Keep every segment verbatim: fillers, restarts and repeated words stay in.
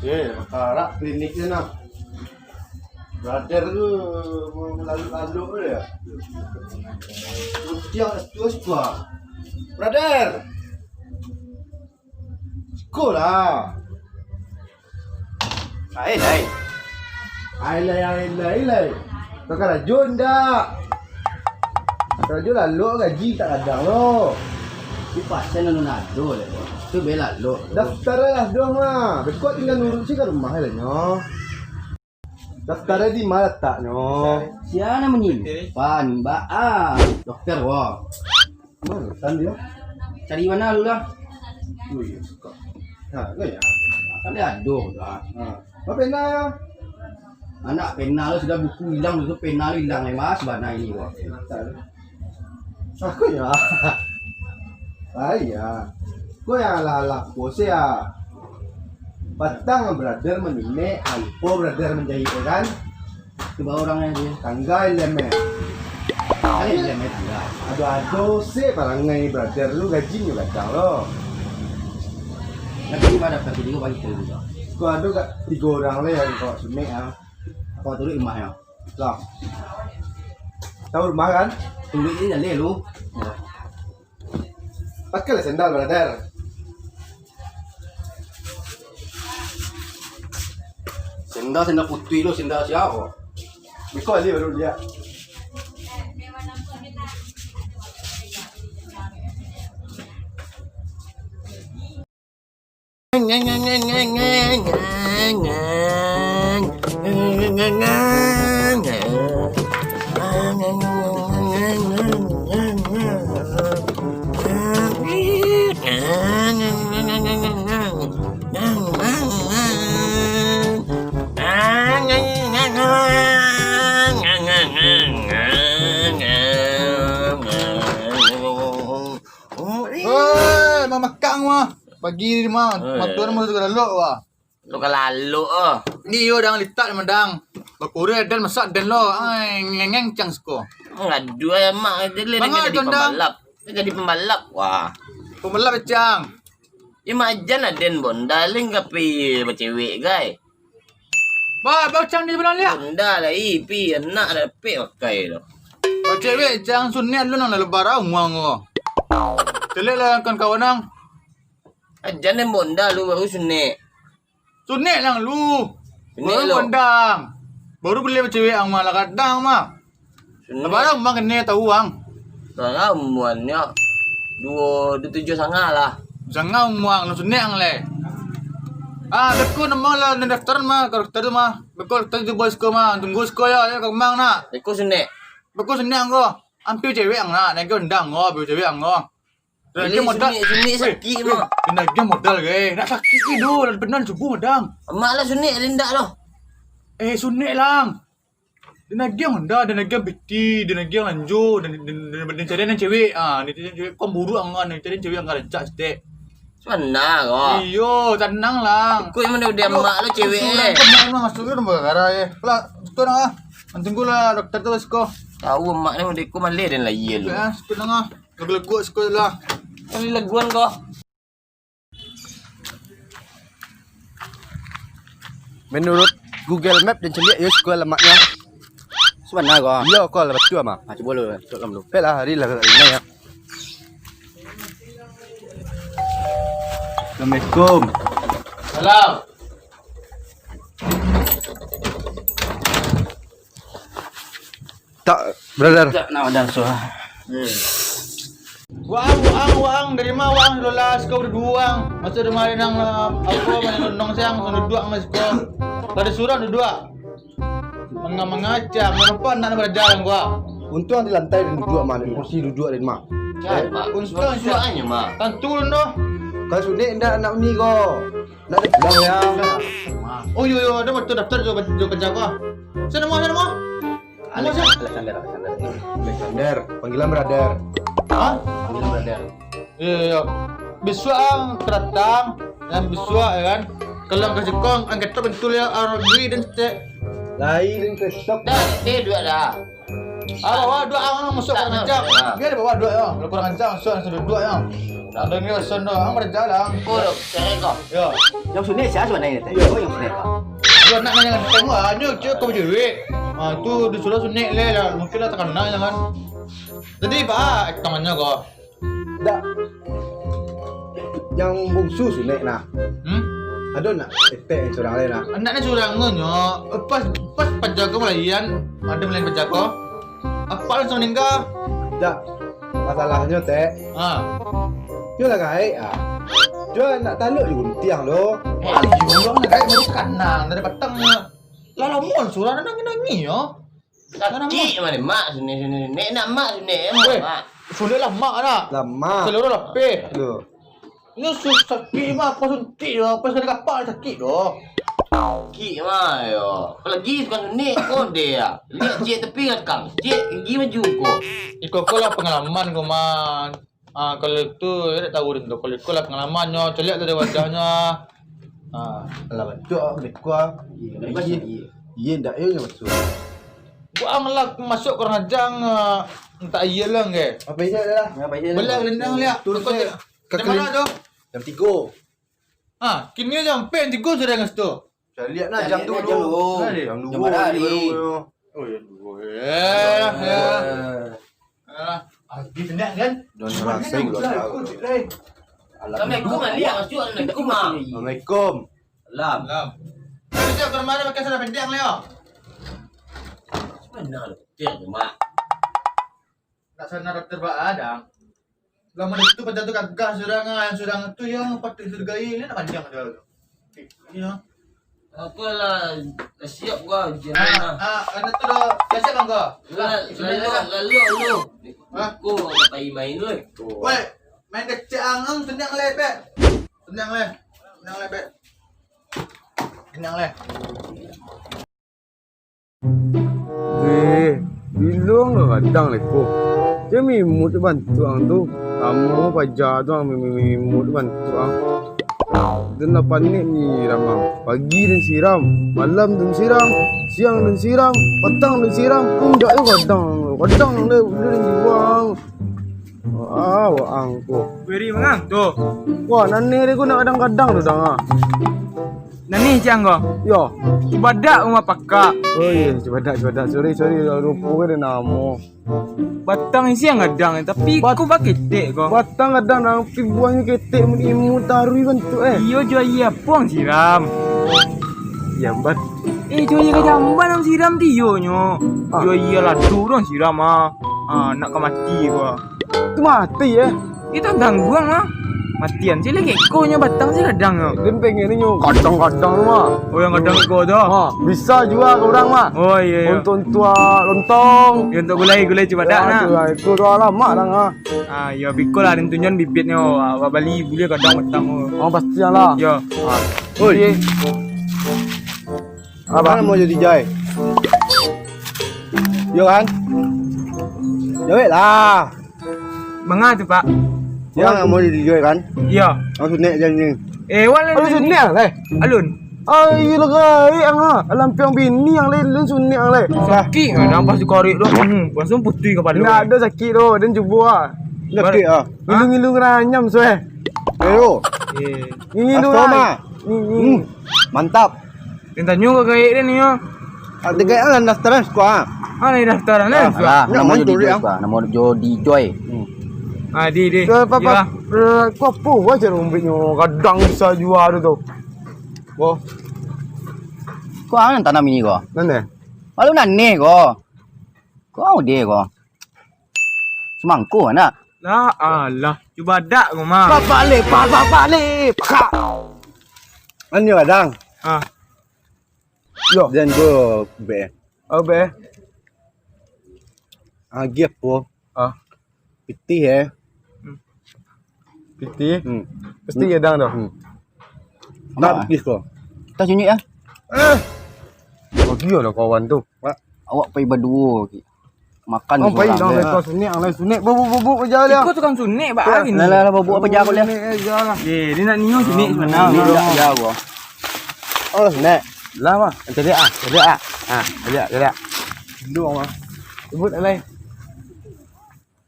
Eh, makarak kliniknyo nah. Brother tu malalok-lalok tu yo. Putiang tu suko. Brother. Suko lah. Ai lai. Ai lai, ai lai, ai lai. Kau karajo ndak? Karajo lalok gaji tak kadang lo. Di pasien anu nado le. Tu be lalok. Daftar lah doh mah. Beko tingga nuruik se ka rumah lah nyo. Daftar di ma lataknyo? Sia nan manyimpan, Mbak? Ah, dokter, wah. Mano kan dio? Cari mano lu lah? Oh, iyo, suko. Ha, ko yo. Kan dio ado lah. Ha. Apo pena yo? Anak pena lu sudah buku ilang tu, pena lu ilang, eh, Mas, bana ini, wah. Aku yo. Ai, yo. Ko yo alah-alah ko se yo. Patang brother manyunek, lupo brother manjahik, yo kan? Cubo urang nan di tangga lemet. Ai, lemet tangga. Ado-ado se parangai brother lu, gajinyo gadang lo. Tapi pada pagi tigo pagi tigo. Ko ado gak tigo urang le nan kau sunek, ah. Kau turuik rumah yo. Lah. Tahu rumah kan? Turuik ni jaleh lu. Yo. Pakailah sendal, brother. Sendal, sendal putuih lo, sendal sia? Beko ali baru dia. Woi, mamakang mah. Pagi ni mah, eh, mato ni mah suka lalok wah. Suka lalok ah. Ni yo dang litak ni mah dang. Bakureh den masak den lo. Ai, ngengeng cang siko. Ngadu ai mak, jadi Manga jadi dang pambalap. Jadi pambalap. Wah. Pambalap cang. Ya majan aden bonda leng kapi bacewek gai. Ba, ba cang di bilang liak. Bonda lai pi anak dapek pakai tu. Bacewek cang sunek lu nang lebar ah, umuang ko. Telek lah kawan-kawan ang. Ajan den bonda lu baru sunek. Sunek lang lu. Sunek baru lu. Bonda ang. Baru beli bacewek ang mah lah kadang mah. Sunek. Lebar ah umuang kene tahu ang. Lebar ah umuannyo. Duo, duo tujuh sanga lah. Sanga umuang lu sunek ang le. Ah, beko namo lah nan daftar mah, ka dokter tu mah. Beko dokter tu buat siko mah, tunggu siko yo, yo ka kemang nak. Beko sunek. Beko sunek ang ko. Ampia cewek ang nak, naik ke undang ko, ampia cewek ang ko. Dinagiah modal. Sunek, sunek sakik mah. Dinagiah modal gai. Nak sakik ni doh, lah pernah cubo madang. Mak lah sunek, ada ndak doh? Eh, sunek lang. Dinagiah modal, dinagiah piti, dinagiah lanjo, dan, dan, dan, dan cari nan cewek. Ah, ni cari cewek, kau buruk angan, cari cewek angan rancak sitek. Sana ko. Iyo, tenang lang. Kau yang mana dia mak lo cewek eh. Masuk lah, masuk lah, nama gara eh. Lah, tu lah. Tunggu lah, dokter tu siko. Tahu mak ni udah kau malih dan lahir lu. Ya, siko lah. Lagu-lagu siko lah. Kan laguan ko. Menurut Google Map dan celiak yo siko alamatnyo. Sabana ko. Iyo ko lah batua mah. Ha, cubo lu, cok kamu lu. Pek lah, hari lah kat rumah ya. Assalamualaikum. Salam. Tak, brother. Tak nak wadang suah. Waang, waang, waang, dari ma waang, lolas kau berdua waang. Masa kemarin nang, eh, apa, main nonong siang, sudah duduk ang siko. Kada surang duduk. Manga-mangacang, kenapa nak belajar ang gua? Untung di lantai dan duduk mah, di kursi duduk dan mah. Siapa? Untung suaanyo mah. Tantu doh. Kalau sunik ndak nak uni ko. Nak ada pulang ya. Oh iyo iyo, ada waktu daftar jo jo kerja ko. Siapa nama, siapa nama? Alex, Alexander, Alexander. Alexander, panggilan brother. Hah? Panggilan brother. Iyo iyo. Bisuak ang datang, dan bisuak ya kan. Kalau ang kasih kong, ang ketok bentul ya, ang rugi dan setek. Lain dan kesok. Dah, dia dua dah. Ah, bawa dua ang masuk kurang ancang. Biar dia bawa dua ya. Kalau kurang ancang, masuk langsung dua ya. Ado ni pesan doang berjalan. Oh, cewek kau. Yo. Yang sunik siapa sebenarnya, Teh? Yo. Oh, yang sunik kau. Yo, nak nanya tengok aja, cewek kau cewek. Ah, tu disuruh sunik leh lah. Mungkin lah terkenal ya kan. Jadi, Pak, tangannya kau. Dak. Yang bungsu sunik nah. Hmm? Ado nak etek surang leh nah. Anaknya surang tu nyo. Pas, pas paja kau melayan, ada melayan paja kau. Apa langsung meninggal? Dak. Masalahnyo, Tek. Ha. Dio lah gaek ah. Dio nak taluk di guntiang lo. Eh, iyo, urang nak gaek baru takanang dari patang. Lah lamo surang nangih-nangih yo. Sakik mah, Mak, sunik, sunik, sunik. Nak Mak sunik, eh, Weh, Mak. Sunik lah Mak nak. Lah Mak. Seluruh lapeh. Yo. Nyo su-, sakik mah, apa suntik yo, apa sakali kapal sakik doh. Sakik mah yo. Apalagi suka sunik, kode ya. Liek ciek tapi kan kang, ciek gigi maju ko. Iko ko lah pengalaman ko, Man. Ah, kalau itu, ya, tak tahu deh tu. Kalau iko lah pengalamannyo, caliak tu dari wajahnyo. Ah, alah, batua aku dek kau. Iya, iya, iya, ndak, iya, iya, batua. Kau ang lah masuk kurang ajar, ah, entah iya lah, nggak? Apa iya lah? Apa iya lah? Belah gelendang liak. Turun kau saya. Dari mana tu? Jam tiga. Ah, kini jam empat, tiga sudah ngas tu. Caliak nah, jam tu dulu. Jam dua hari. Oh, jam dua. Eh, ya. Ah, habis nak kan? Don rasai gula tahu. Assalamualaikum, Ali. Assalamualaikum, Mak. Assalamualaikum. Salam. Salam. Kau cak ke rumah dia pakai sana pendek, Leo? Mana ada pendek tu, Mak? Nak sana dokter ba adang. Lama itu pada tu gagah surang, ah, surang tu yang patut dihargai, ni nak panjang dia tu. Iya. Apalah, dah siap gua, jangan lah. Ah, anak tu dah, dah siap, Bang, kau? Lah, lalu, lalu, lalu. Hah? Aku tak payah main, weh. Weh, main kecil ang, ang, tenang leh, Pek. Tenang leh. Tenang leh, Pek. Tenang leh. Eh, bilo lah gadang leko. Jan mimut bantuak ang tu. Lamo paja tu ang mi-, mi-, mimut bantuak ang. Den lah panek nyiram ang. Pagi den siram, malam den siram, siang den siram, patang den siram. Indak yo gadang, gadang den, den jiwa ang. Ah, waang ko. Weri mangang tu. Wah, nan ni ko nak gadang-gadang tu dang ah. Nan ni ciang ko. Yo. Cubadak rumah pakak. Oh iya, cubadak, cubadak. Sorry, sorry, lupo kan namo. Batang isi yang gadang, tapi bat-, ko baketek ko. Batang gadang, tapi buahnyo ketek, mun imut taruih bantuak eh. Iyo, jo aia apo ang siram? Jamban. Eh, jo aia ka jamban ang siram, dio nyo. Ah. Jo aia lado ang siram ah. Ah, nak ka mati ko. Tu mati eh. Itu gangguang mah. Matian sih lagi ko nyo batang sih gadang nyo. Den pengen nyo gadang-gadang tu mah. Oh, yang gadang iko tu. Ha, bisa jua ka urang mah. Oh, iya, iya. Untuk, untuk lontong. Ya, untuk gulai, gulai cubadak nah. Gulai tu dah lamo dah ah. Ah, iya, biko lah, den tunjuan bibitnyo. Awak bali buliah gadang batang tu. Oh, pastilah. Yo. Ah. Oi. Iya. Abang mau jadi jai. Yo kan? Jawek lah. Manga tu, Pak? Yo, nak mau jadi jai kan? Iya. Aku sunik je ni. Eh, wan lah. Alun sunik ang leh? Alun. Ah, iyo lah, gai ang ah. Alam piang bini ang leh, alun sunik ang leh. Sakik kan, nampak si korek tu. Hmm, langsung putih kepala. Ndak ado sakik tu, den cubo ah. Sakik ah. Ngilu-ngilu ngeranyam sueh. Ayo. Eh. Ngilu-ngilu ah. Hmm. Mantap. Den tanyo ka gaek den nyo. Ah, den gaek lah daftaran siko ah. Ah, lai daftaran eh. Alah, namo jo di Joy siko ah. Namo jo di Joy. Hmm. Ah, di, di. Apa, apa? Ko apo wajar umbiknyo gadang bisa jua tu. Wo. Ko ang tanam ini ko? Nan eh? Malu nan ni ko? Ko ang ode ko? Semangko anak. Lah, alah. Cubadak ko mah. Bapak leh, pak, bapak leh, pak. Anyo gadang. Ah. Yo. Jan go be. Oh, be. Agi apo? Ah. Pitih eh. Hmm. Pitih. Hmm. Pasti gadang tu. Hmm. Nak pitih ko. Kita sunyi ah. Eh. Bagi lah kawan tu. Awak pai baduo. Makan. Oh, pai dong, leko sunik, ang lai sunik. Bubuk, bubuk aja lah. Iko tukang sunik, Pak, hari ni. Lah, lah, lah, bubuk apo jago lah. Sunik aja lah. Eh, dia nak nio sunik sebenarnya. Ini dah jago. Oh, sunik. Lah, mah. Cari ah, cari ah. Ah, cari, cari. Dulu mah. Sebut alai.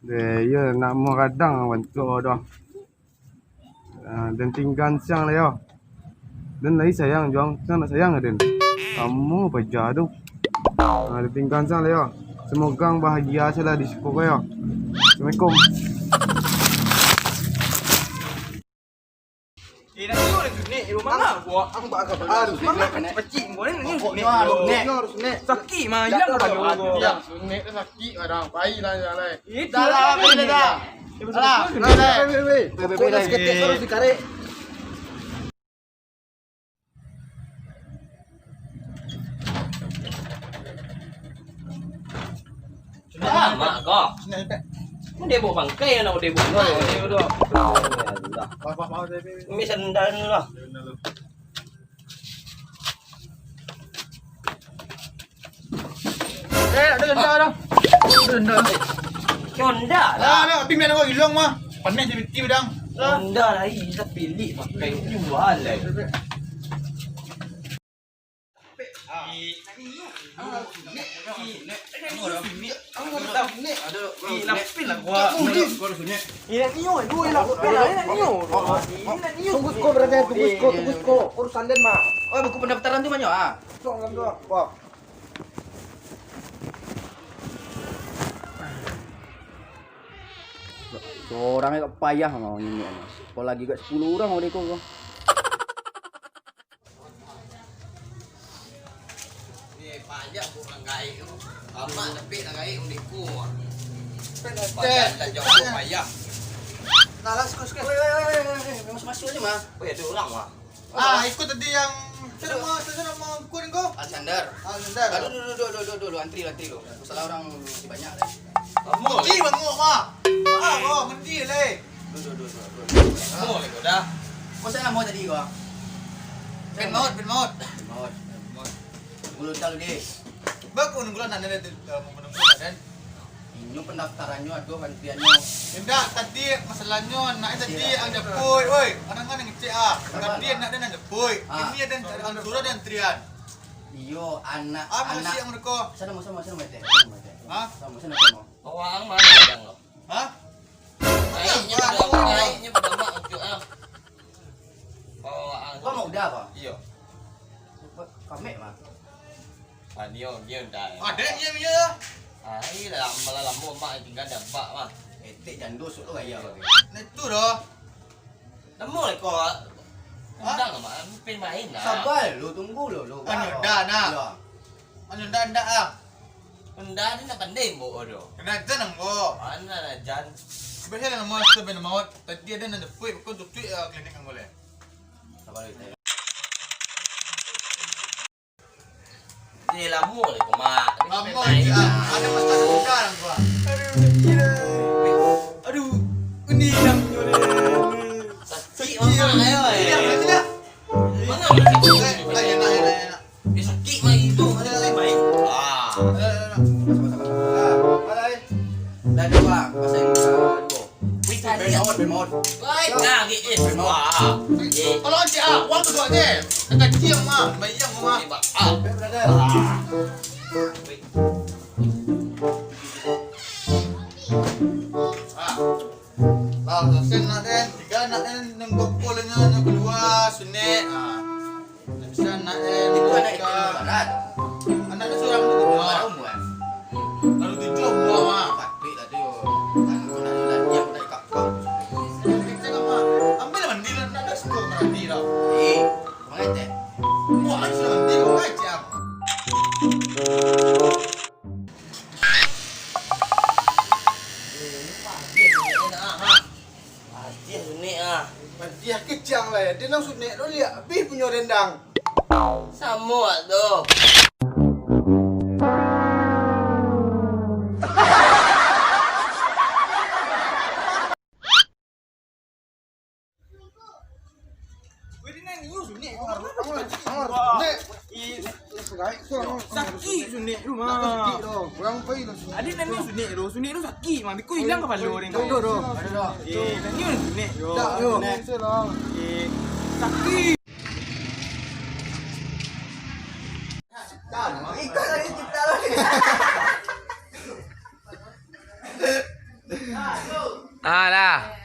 Deh, iya nak mau gadang bantuak dah. Ah, den tinggan siang lah yo. Den lai sayang jo ang, siang nak sayang ka den. Samo paja tu. Ah, den tinggan siang lah yo. Semoga ang bahagia sajolah di siko ko yo. Assalamualaikum. Eh, nak tengok dah tu, Nek. Eh, manga ko? Ang bak ka harus, Nek. Manga pacik-pacik ko ni, Nek. Pokoknyo harus, Nek. Sakik mah, hilang kapalo ko. Yang sunik tu sakik, kadang pai lah, jalan. Eh, dah lah, dah, dah, dah. Eh, dah lah, dah, dah. Pokoknyo saketek harus dikarek. Lamo ko. Udah bawa bangkai anak udah bawa. Udah, udah. Maaf, maaf, maaf, maaf. Ini sandal dulu lah. Eh, ada denda dah. Ada denda. Honda lah. Ah, dah, tapi main kau hilang mah. Panas je biti bedang. Honda lah, ih, tapi lik pakai jual lah. Tunggu siko, brother, tunggu siko, tunggu siko. Urusan den mah. Oh, buku pendaftaran tu banyak ah. Sok, sok, sok. Wah. Sorang agak payah mah ngini mah. Kalau lagi agak sepuluh urang, udah ko. Ni payah buat urang gaek tu. Amak tapi nak gaek udah ko. Payah lah jauh payah. Nah, lah, sikit, sikit. Weh, weh, weh, weh, weh. Masuk-masuk je mah. Oh, ya, ada urang mah. Ah, iko tadi yang, sia namo, sia namo angku ko? Alexander. Alexander. Aduh, duh, duh, duh, duh, duh, duh, antri, antri lu. Masalah urang masih banyak lai. Lamo lai. Mandi banguk, Mak. Ah, oh, mandi lai. Duh, duh, duh, duh, duh. Lamo lai ko dah. Ko sia namo tadi ko? Pen Maut, Pen Maut. Pen Maut. Pen Maut. Tunggu lu, tunggu lu, deh. Bagus, nunggu lah, nak, nak, nak, mau menunggu, nak, Den. Inyo pendaftarannyo ado, antriannyo. Indak, tadi masalahnyo, anak tadi ang japuik, woi. Urang kan ngecek ah. Tadi anak den ang japuik. Ah. Ini ado antrian, suruah ado antrian. Iyo, anak, ah, anak. Siap mereka. Sana, sana, sana, mati. Sana, mati. Hah? Sana, sana, sana. Bawa ang mah, Bang. Hah? Naiknyo pada, naiknyo pada mak ujuk ah. Bawa ang. Kau mau udah apa? Iyo. Kamek mah. Ah, nio, nio dah. Ada nio, nio. Ah, iya lah, malah lamo mak tinggal di abak mah. Etek jando sok tu gaya bagai. Nah, itu doh. Namo lah kau. Hah? Undang lah, mak. Pin main lah. Sabar lu, tunggu lu, lu. Anu, dah, nah. Iyo. Anu, dah, dah, ah. Unda ni nak pandai mbok tu. Kena jan ambo. Mana lah jan. Biasa lah nama tu ben maut. Tadi ada nan jepit, bukan tutup ya klinik ambo leh. Sabar lu, Teh. Ni lamo lah ko, Mak. Ni lamo main je, ah. Lah. Ada masalah muda lah gua. Aduh, sakit lah. Aduh, ini yang nyo ni. Sakit, Mak, ayo, eh. Ini yang mana? Mana? Eh, eh, enak, enak, enak. Eh, sakik, Mak, itu. Ada, ada, baik. Ah. Ada, ada, ada. Sama, sama, sama. Ah, ada, eh. Dah dua, pasang, ah, dua. Wih, ben maut, ben maut. Baik, ah, eh, eh, wah. Eh. Kalau cik, ah, wang tu dua je. Dekat ciang, mah. Bayang, mah. Eh, ba-, ah. Ben, brother. Ah. Wih. Ah. Lah, selesai nak den, tiga anak den, nan bapul nyo, nyo kalua, sunek. Ah. Nan bisa anak den, itu anak barat. Anak den surang tu, dua. Barat umur, eh? Baru tujuh buah, Mak. Patik lah tu. Kan, aku nak lagi, aku nak ikap kau. Yang kecil, Mak. Ambil lah mandi lah, nak ada sepuluh mandi lah. Eh, mangai teh. Wah, sudah mandi, mangai, Cik. Hadiah sunek ah. Hadiah kecang lah ya. Dia nang sunek tu liak habis punyo rendang. Samo tu. Weh, dia nangis, sunek. Sakik sunek tu, mah. Adi nangis sunek tu, sunek tu sakik, mah. Biko hilang kapalo dek kau. Eh, nangis sunek. Eh, sakik. Ikut lagi kita lagi. Alah.